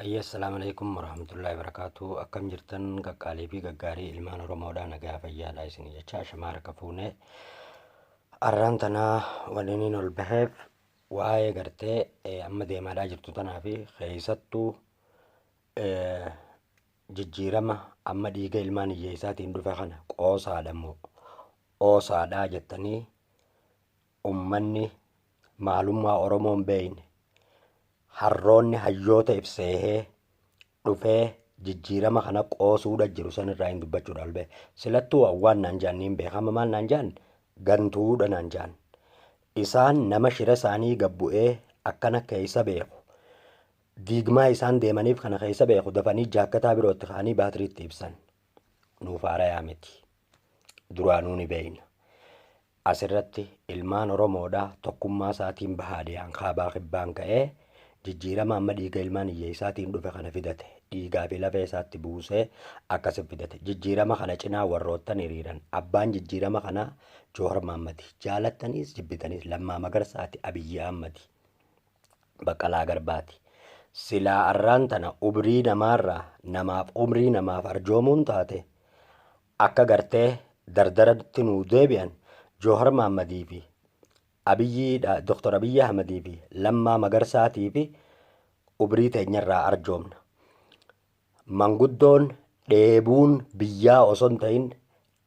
Ayya, assalaamu alaikum warahmatullahi wabarakaatu. Akkam jirtan, qaqqaalii fi gaggaarii ilmaan Oromoodhaa? Nagaa fayyaadha isinii jecha ashamaa harka fuunee. Arraan tanaa waliin ol baheef waa'ee gartee amma deemaadhaa jirtu tanaa fi keessattuu jijjiirama amma dhiiga ilmaan hiyyeessaatiin dhufe kana qoosaadha moo oosaadhaa jettanii ummanni maalummaa Oromoo hin beekne, harroonni hayyoota ibseehee dhufee jijjiirama kana qoosuudha jiru sanirraa hin dubbachuudha ol bahe. Silattuu waan naan jaan niin beekama. Maal naan jaan? Gantuudha naan jaan. Isaan nama shira isaanii gabbu'ee akkana keessa beeku. Diigmaa isaan deemaniif kana keessa beeku dafanii jaakkataa birootti ka'anii baatiriitti ibsan. Nuuf haarayaa miti. Duraanuu ni beekna. Asirratti ilmaan Oromoodhaa tokkummaa isaatiin bahaa dhiyaan kaabaa kibbaan ka'ee jijjiirama amma dhiiga ilmaan hiyyeessaatiin dhufe kana fidate. Dhiigaa fi lafee isaatti buusee akkasi fidate. Jijjiirama kana cinaa warroottan hiriiran. Abbaan jijjiirama kanaa Joowar Mahaammadi. Jaalattaniis jibbitaniis Lammaa Magarsaati, Abiyyi Ahmadi, Baqqalaa Garbaati. Silaa arraan tana umrii namaarraa namaaf umrii namaaf arjoomuun taate akka gartee dardaratti nuu deebi'an Joowar Mahammadii fi Abiyyiidha, Dr. Abiyyi Ahmadii fi Lammaa Magarsaatii fi umrii teenyarraa arjoomna. Manguddoon dheebuun biyyaa osoo hin ta'in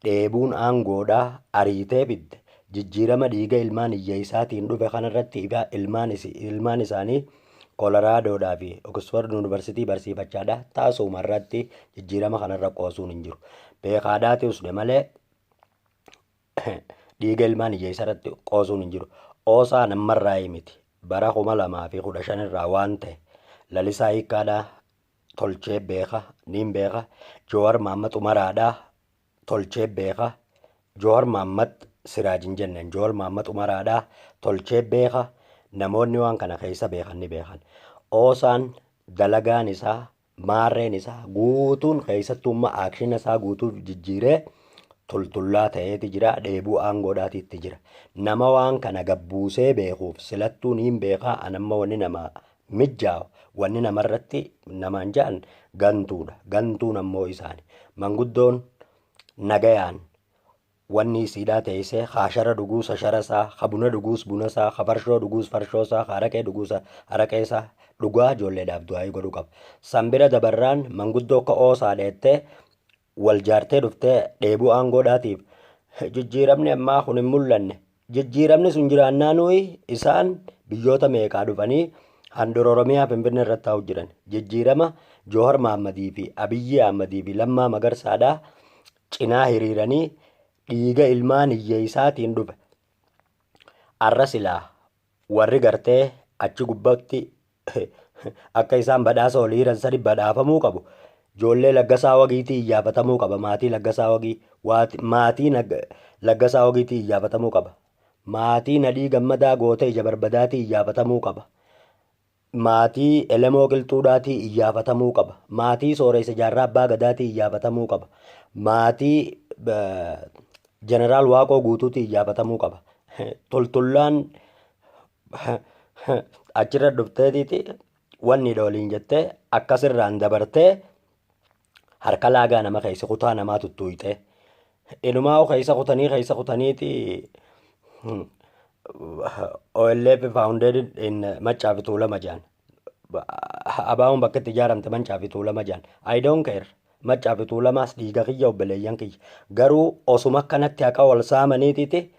dheebuun aangoodhaa ariitee fidde jijjiirama dhiiga ilmaan hiyyeessaatiin dhufe kanarratti ilmaan isaanii Koloraadoodhaa fi Oksford Yuunivarsiitii barsiifachaadha. Taasuma irratti jijjiirama kanarra qoosuun hin jiru. Beekaadhaati usne malee dhiiga ilmaan hiyyeessaa irratti qoosuun hin jiru. Oosaa nammarraa miti. Bara 2015 irraa waan ta'e Lalisaa Hiikkaadhaa tolchee beeka, niin beeka. Joowar Mahaammad Umaraadhaa tolchee beeka. Joowar Mahaammad Siraaj hin jenneen. Joowar Mahaammad Umaraadhaa tolchee beeka. Namoonni waan kana keessa beekan ni beekan. Oosaan dalagaan isaa, maarreen isaa guutuun, keessattuu action isaa guutuu jijjiiree tultullaa ta'eeti jira. Dheebuu aangoodhaatiitti jira. Nama waan kana gabbuusee beekuuf silattuu niin beekaa. Anamma wanni nama mijjaawu, wanni namarratti namaan ja'an gantuudha. Gantuun ammoo isaani. Manguddoon nagayaan wanni isiidhaa teessee haashara dhuguus hashara isaa, ha buna dhuguus buna isaa, ha farshoo dhuguus farshoo isaa, ha araqee dhuguus araqee isaa dhugaa ijoolleedhaaf du'aayii godhuu qaba. San bira dabarraan manguddoo akka oosaa dheettee wal jaartee dhuftee dheebuu aangoodhaatiif jijjiiramni ammaa kun hin mul'anne. Jijjiiramni sun jiraannaa nuyi isaan biyyoota meeqaa dhufanii handhuura Oromiyaa Finfinnee irratti taa'u jiran. Jijjiirama Joowar Mahammadii fi Abiyyi Ahmadii fi Lammaa Magarsaadhaa cinaa hiriiranii dhiiga ilmaan hiyyeessaatiin dhufe. Arra silaa warri gartee achi gubbatti akka isaan badhaasa olii hiran sani badhaafamuu qabu. Ijoollee Laggasaa Wagiitii iyyaafatamuu qaba. Maatii Laggasaa Wagii, maatii Laggasaa Wagiitii iyyaafatamuu qaba. Maatii Nadhii Gammadaa Gootee Ija Barbadaatii iyyaafatamuu qaba. Maatii Elemoo Qilxuudhaatii iyyaafatamuu qaba. Maatii Sooressa Jaarraa Abbaa Gadaatii iyyaafatamuu qaba. Maatii Jeneraal Waaqoo Guutuutii iyyaafatamuu qaba. Tultullaan achirra dhufteetiiti wanni waliin jettee akkasirraan dabartee harka laagaa nama keessa kutaa namaa tuttuuyxee. Inumaa keessa kutanii keessa kutaniiti OLF founded in Maccaa fi Tuulama jaan. Abaawoon bakka itti ijaaramte Maccaa fi Tuulama jaan. I don't care. Maccaa fi Tuulamaas dhiiga kiyya, obboleeyyan kiyya. Garuu osuma akkanatti haqa wal saamaniitiiti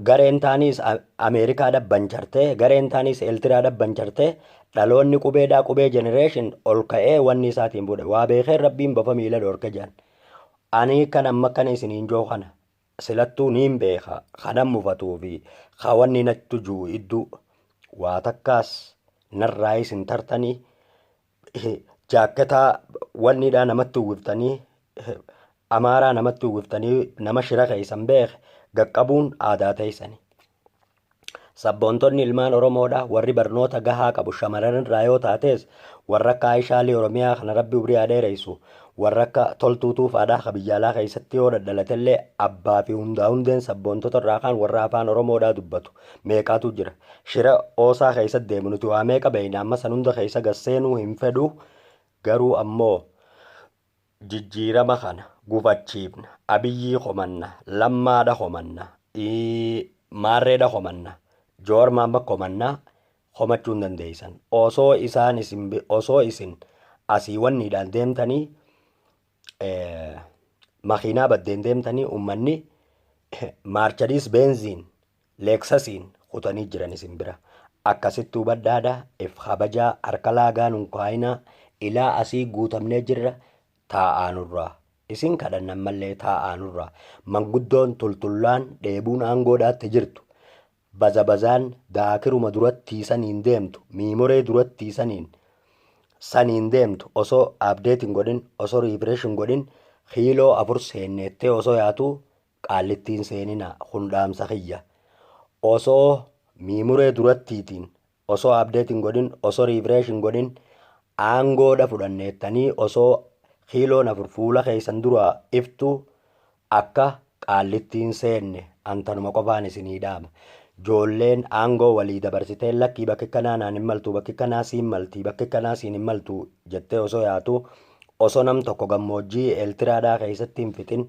gareen taaniis Ameerikaa dhabbanchartee, gareen taaniis Eeltiraa dhabbanchartee, dhaloonni qubeedhaa, qubee generation ol ka'ee wanni isaatiin bu'e. Waa beekee rabbiin bofa miila dhoorke jaan. Ani kan amma akkana isiniin joo kana silattuu niin beeka kanan mufatuu fi ka wanni nattu jiru idduu waa takkaas narraa isin tartanii jaakketaa wanniidhaa namatti uwwiftanii, amaaraa namatti uwwiftanii nama shira keessan beeke gaqqabuun aadaa teessani. Sabboontonni ilmaan Oromoodha warri barnoota gahaa qabu, shamarran irraa yoo taates warra akka Aayishaalii Oromiyaa kana rabbi umrii haa dheeressu. Warra akka Toltuu Tuufaadhaa ka biyya alaa keessatti yoo dhadhalatellee abbaa fi hundaa hundeen sabboontota irraa kaan warra afaan Oromoodhaa dubbatu meeqaatu jira. Shira oosaa keessatti deemu nuti waa meeqa beeyna, amma san hunda keessa gasseenuu hin fedhu. Garuu ammoo jijjiirama kana gufachiifna. Abiyyii homanna, Lammaadha homanna, Maarreedha homanna, Joowar Mahammad homanna, homachuu hin dandeessan. Osoo isaan isin osoo isin asii wanniidhaan deemtanii, makiinaa baddeen deemtanii, uummanni Mercedes Benziin Lexusiin kutanii jiran isin bira. Akkasitti hubadhaadha, if kabajaa, harka laagaa nun kaayinaa, ilaa asii guutamnee jirra, taa'aa nurraa. Isin kadhannan mallee taa'aa nurraa. Manguddoon tultullaan dheebuun aangoodhaatti jirtu. Baza bazaan daakiruma duratti saniin deemtu, miimoree duratti saniin deemtu, osoo update hin godhin, osoo refresh hin godhin, kiiloo 4 seenneettee osoo yaatu qaallittiin seenina, kun dhaamsa kiyya. Osoo miimuree durattiitiin, osoo update hin godhin, osoo refresh hin godhin, aangoodha fudhanneettanii osoo kiiloon 4 fuula keessan dura iftu akka qaallittiin seenne antanuma qofaan isinii dhaama. Joolleen aangoo walii dabarsitee lakkii bakki kanaa naan hin maltu, bakki kanaa siin malti, bakki kanaa siin hin maltu jettee osoo yaatu, osoo nam tokko gammoojjii Eeltiraadhaa keessatti hin fixin,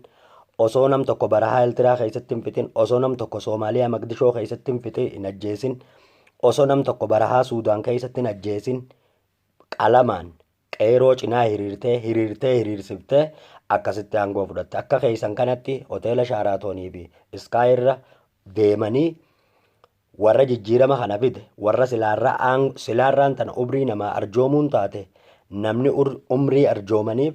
osoo nam tokko barahaa Eeltiraa keessatti hin fixin, osoo nam tokko Soomaaliyaa Maqdishoo keessatti hin fixin hin ajjeesin, osoo nam tokko barahaa Suudaan keessatti hin ajjeesin, qalamaan qeeroo cinaa hiriirtee hiriirtee hiriirsiftee akkasitti aangoo fudhatte. Akka keessan kanatti hoteela Shaaraatoonii fi Iskaay irra deemanii warra jijjiirama kana fide, warra silaarraan tana umrii namaa arjoomuun taate, namni umrii arjoomaniif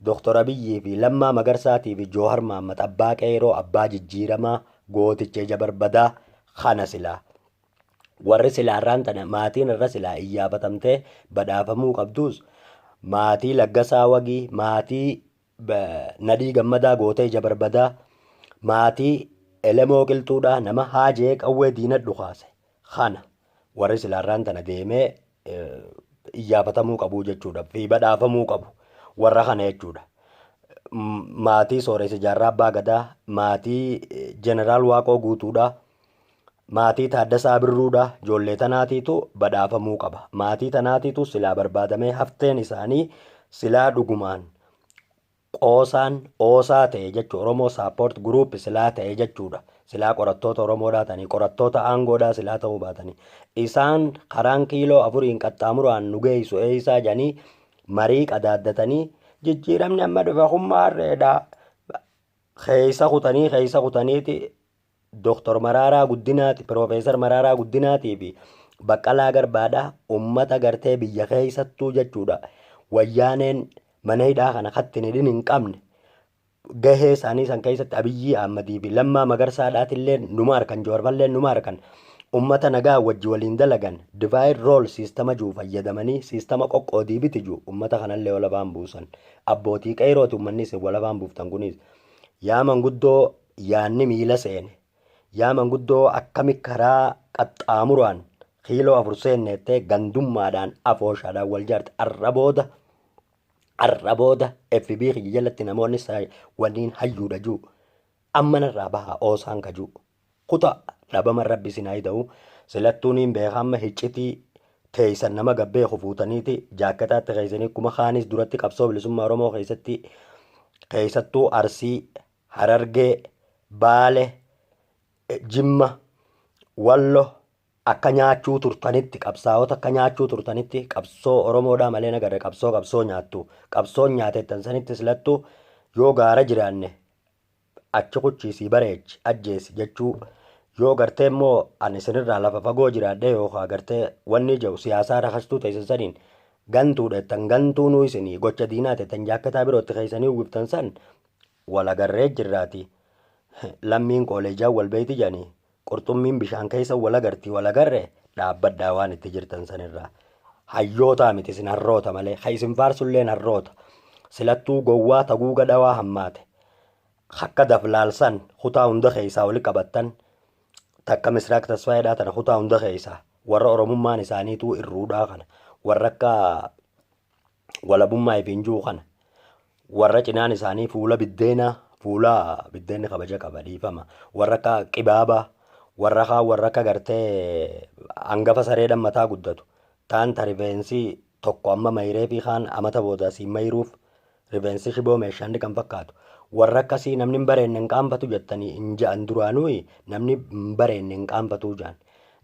Dooktor Abiyyii fi Lammaa Magarsaatii fi Joohar Mahammad abbaa qeeroo, abbaa jijjiiramaa, gooticha ija barbadaa kana silaa. Warri silaarraan tana maatiin irra silaa iyyaafatamtee badhaafamuu qabduus maatii Laggasaa Wagii, maatii Nadhii Gammadaa gootee ija barbadaa, maatii Elemoo Qilxuudhaa nama haajee qawwee diina dhukaase kana warri silaarraan tana deemee iyyaafatamuu qabu jechuudha fi badhaafamuu qabu warra kana jechuudha. Maatii Sooressa Jaarraa Abbaa Gadaa, maatii Jeneraal Waaqoo Guutuudhaa, maatii Taaddasaa Birruudhaa, ijoollee tanaatiitu badhaafamuu qaba. Maatii tanaatiitu silaa barbaadamee hafteen isaanii silaa dhugumaan qoosaan oosaa ta'e jechuudha. Oromoo Support Group silaa ta'e jechuudha. Silaa qorattoota Oromoodhaa ta'anii qorattoota aangoodhaa silaa ta'uu baatanii. Isaan karaan kiiloo 4 qaxxaamuraan nu geessu eeysaa jedhanii marii qadaaddatanii jijjiiramni amma dhufe kun maarreedha. Keessa kutaniiti Dooktor Maraaraa Guddinaati, Piroofeesar Maraaraa Guddinaatii fi Baqqalaa Garbaadhaa uummata gartee biyya keessattuu jechuudha. Wayyaaneen mana hidhaa kana kattin hidhin hin qabne gahee isaanii san keessatti Abiyyii Ahmadii fi Lammaa Magarsaadhaatillee numa harkan, Jawaarfallee numa harkan, uummata nagaa wajji waliin dalagan divide rule siistama jiru fayyadamanii siistama qoqqoodii biti jiru uummata kanallee walabaan buusan. Abbootii qeerooti uummanni isin walabaan buuftan kunis yaa manguddoo yaanni miila seene, yaa manguddoo akkami karaa qaxxaamuraan kiiloo 4 seenneettee gandummaadhaan afooshaadhaan wal jaarte. Arra booda FB kiyya jalatti namoonni waliin hayyuudha jiru ammanarraa bahaa oosaan ka jiru kuta dhabama rabbi isin haa ta'u. Silattuun hin beeka amma hiccitii teessan nama gabbee fuutaniiti jaakkataatti keessanii kuma kaanis duratti qabsoo bilisummaa Oromoo keessatti keessattuu Arsii, Harargee, Baale, Jimma, Wallo akka nyaachuu turtanitti, qabsaa'ota akka nyaachuu turtanitti, qabsoo Oromoodhaa malee nagarre qabsoo nyaattu, qabsoon nyaatettan sanitti silattuu yoo gaara jiraanne achi kuchiisii bareechi ajjeesi jechuu, yoo gartee immoo ani isinirraa lafa fagoo jiraadhe yookaan gartee wanni jiru siyaasaa rakastuu teessan saniin gantuudha jettan, gantuu nuu isinii gocha diinaa jettan jaakkataa birootti keessanii uwwiftan san walagarree jirraati. Lammiin kooleejaa wal beeyti jedhanii qurxummiin bishaan keessa walagartii walagarre dhaabbadhaa waan itti jirtan sanirraa. Hayyootaa miti isin harroota malee, ha isin faarsulleen harroota. Silattuu gowwaa taguuga dhawaa hammaate. Akka daflaalsan kutaa hunda keessaa wali qabattan takka Misraaq Tasfaayeedhaa tana kutaa hunda keessaa warra Oromummaan isaaniituu irruudhaa kana warra akka walabummaa ifiin jiru kana. Warra cinaan isaanii fuula biddeenaa, fuula biddeenni kabaja qaba, dhiifama. Warra akka qibaabaa, warra kaan, warra akka gartee hangafa sareedhaan mataa guddatu. Taan ta rifeensi tokko amma mayree fi kaan amata booda siin mayruuf rifeensi shiboo meeshaan kan fakkaatu. Warra akkasii namni hin bareenne hin qaanfatu jettanii hin ja'an. Duraanuu namni hin bareenne hin qaanfatu ja'an.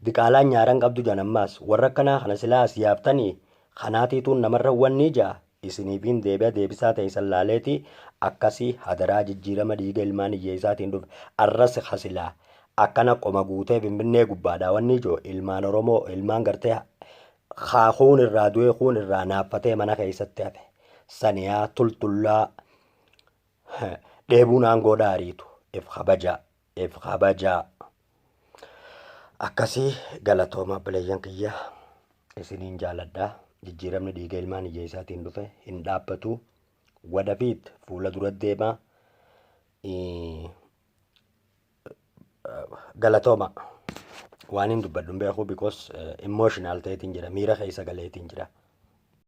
Diqaalaan nyaaran qabdu ja'an. Ammaas warra akkanaa kana silaa as yaaftanii kanaatiituun namarra wanni ja'a isiniifiin deebi'a deebisaa ta'e san laaleeti. Akkasii hadaraa, jijjiirama dhiiga ilmaan hiyyeessaatiin dhufe arras hasilaa akkana qoma guutee Finfinnee gubbaadha wanni ijoo ilmaan Oromoo, ilmaan gartee kuun irraa du'ee, kuun irraa naaffatee mana keessatti hafe saniyaa tultullaa dheebuun aangoodhaa ariitu. If kabajaa, if kabajaa. Akkasii, galatooma obboleeyyan kiyya, isiniin jaaladhaa. Jijjiiramni dhiiga ilmaan hiyyeessaatiin dhufe hin dhaabbatu, wadafiit fuula dura deemaa. Galatooma. Waan hin dubbadhu hin beeku, because emotional ta'eetiin jira, miira keessa galeetiin jira.